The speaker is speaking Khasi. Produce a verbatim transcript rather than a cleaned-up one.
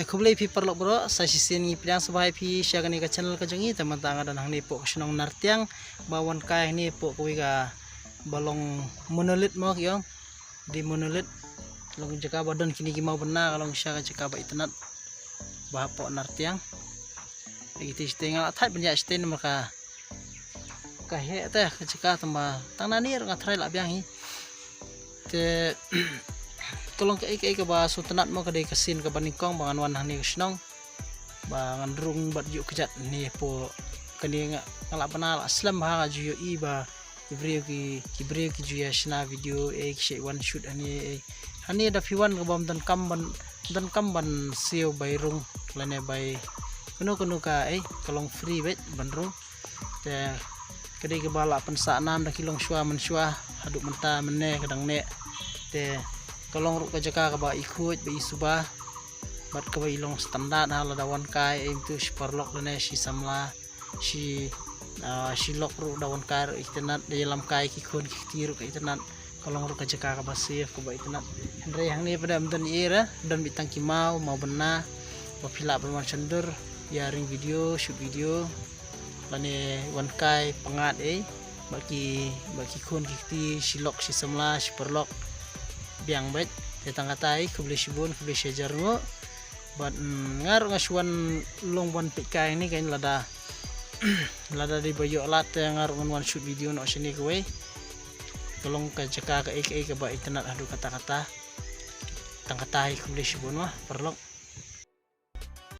Khublei phi paralok baroh, sa shisien ngi pdiang sngewbha ïa phi sha kane ka channel ka jong ngi. Te mynta nga don hangne hapoh ka shnong Nartiang, ba wan kai hangne hapoh kawei ka ba long monolith mo ki ong. Dei monolith. Long jaka ba don kine ki maw bynna, ka long sha ka jaka ba itynnad ba hapoh Nartiang. Ïa kiti shatei nga la thait ban ïaid shatei namar ka ka heh te ka jaka, tangba tang nangne ruh nga tharai lah biang hi. Te ka long kaei kaei kaba sngewtynnat mo, ka dei ka sien kaba nyngkong ba ngan wan hangne ka shnong ba ngan rung bad ïuh kjat hangne hapoh kane. Nga, nga lah bana lah slem bha, nga ju ïohi ba ki briew ki, ki briew ki ju ïa shna video, eh, ki shait wan shoot hangne, eh. Hangne da phi wan ka bym donkam ban, donkam ban siew bai rung lane bai kano kano ka, eh, ka long free beit ban rung. Te ka dei kaba lah pynsah nam da ki longshuwa mynshuwa haduh mynta mynne ka dang neh. Te ka long ruh ka jaka kaba i khuid ba i suba bad kaba i long standard ha lada wan kai, eh, mynta shi paralok lane shi samla, shi, ah, shi lok ruh da wan kai ruh itynnad, da ïalam kai ki khun ki kti ruh ka itynnad. Ka long ruh ka jaka kaba safe kaba itynnad. Hynrei hangne pat ym don ei ei re, don beit tang ki maw, maw bynna ba phi lah ban wan shon dur ïa ring video, shoot video lane wan kai pyngngad ei. Ba ki, ba ki khun ki kti, shi lok shi samla shi paralok biang beit. Te tang kata ei, khublei shibun, khublei shihajar nguh. Bad, mm, nga ruh nga shu wan long ban peit kai hangne, kan lada lada dei ba ïoh lad te nga ruh ngan wan shoot video noh shane kawei. Ka long ka jaka kaei kaei kaba itynnad haduh katta katta. Tang kata ei, khublei shibun mo paralok.